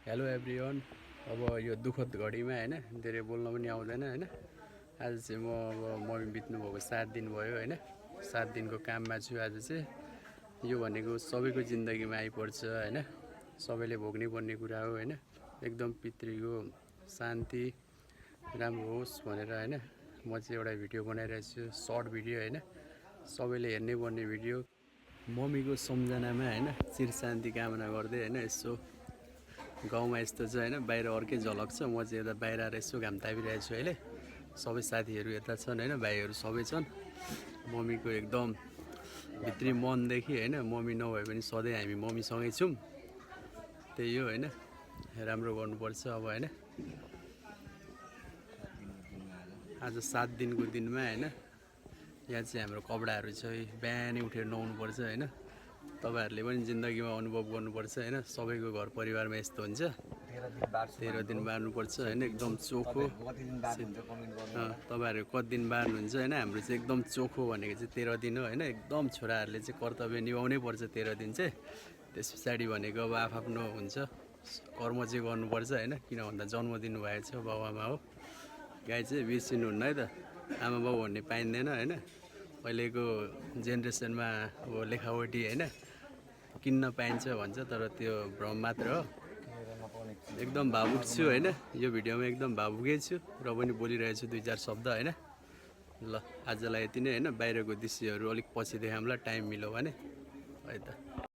Hello everyone. अब यो दुःखद घडीमा हैन धेरै बोल्न पनि आउँदैन हैन। आज चाहिँ म अब मम्मी बित्नु भएको 7 दिन भयो हैन। 7 दिनको काममा छु आज चाहिँ। यो भनेको सबैको जिन्दगीमा आइपर्छ हैन। सबैले भोग्नै पर्ने कुरा हो हैन। एकदम पितृको शान्ति राम्रो होस् भनेर हैन म चाहिँ एउटा भिडियो बनाइरहेको छु, सर्ट भिडियो हैन। सबैले हेर्नै पर्ने भिडियो। मम्मीको सम्झनामा हैन चिर शान्ति कामना गर्दै हैन। यसो गाउँमा यस्तो छ हैन, बाहिर अर्कै झलक छ। म चाहिँ यता बाहिर आएर यसो घाम तापिरहेको छु अहिले। सबै साथीहरू यता छन् हैन, भाइहरू सबै छन्। मम्मीको एकदम भित्री मनदेखि हैन, मम्मी नभए पनि सधैँ हामी मम्मीसँगै छौँ। त्यही हो हैन, राम्रो गर्नुपर्छ अब हैन। आज 7 दिनको दिनमा हैन, यहाँ चाहिँ हाम्रो कपडाहरू छ। बिहानै उठेर नुहाउनुपर्छ हैन। तपाईहरुले पनि जिन्दगीमा अनुभव गर्नुपर्छ हैन। सबैको घर परिवारमा यस्तो हुन्छ। 13 दिन बार्नुपर्छ हैन, एकदम चोखो। तपाईहरु कति दिन बार्नुहुन्छ हैन। हाम्रो चाहिँ एकदम चोखो भनेको चाहिँ 13 दिन हो हैन। एकदम छोराहरुले चाहिँ कर्तव्य निभाउनै पर्छ 13 दिन चाहिँ। त्यस पछाडी भनेको अब आफआफ्नो हुन्छ, कर्म चाहिँ गर्नुपर्छ हैन। किन भन्दा जन्म दिनुभएको छ बाबुआमा हो। गाई चाहिँ बिर्सिनुहुन्न है त। आमा बाउ भन्ने पाइँदैन हैन। अहिलेको जेनेरेसनमा अब लेखावटी हैन किन्न पाइन्छ भन्छ, तर त्यो भ्रम मात्र हो। एकदम भावुक छु हैन। यो भिडियोमा एकदम भावुकै छु र पनि बोलिरहेछु 2-4 शब्द हैन। ल आजलाई यति नै हैन। बाहिरको दृश्यहरू अलिक पछि देखाउँला टाइम मिल्यो भने है त।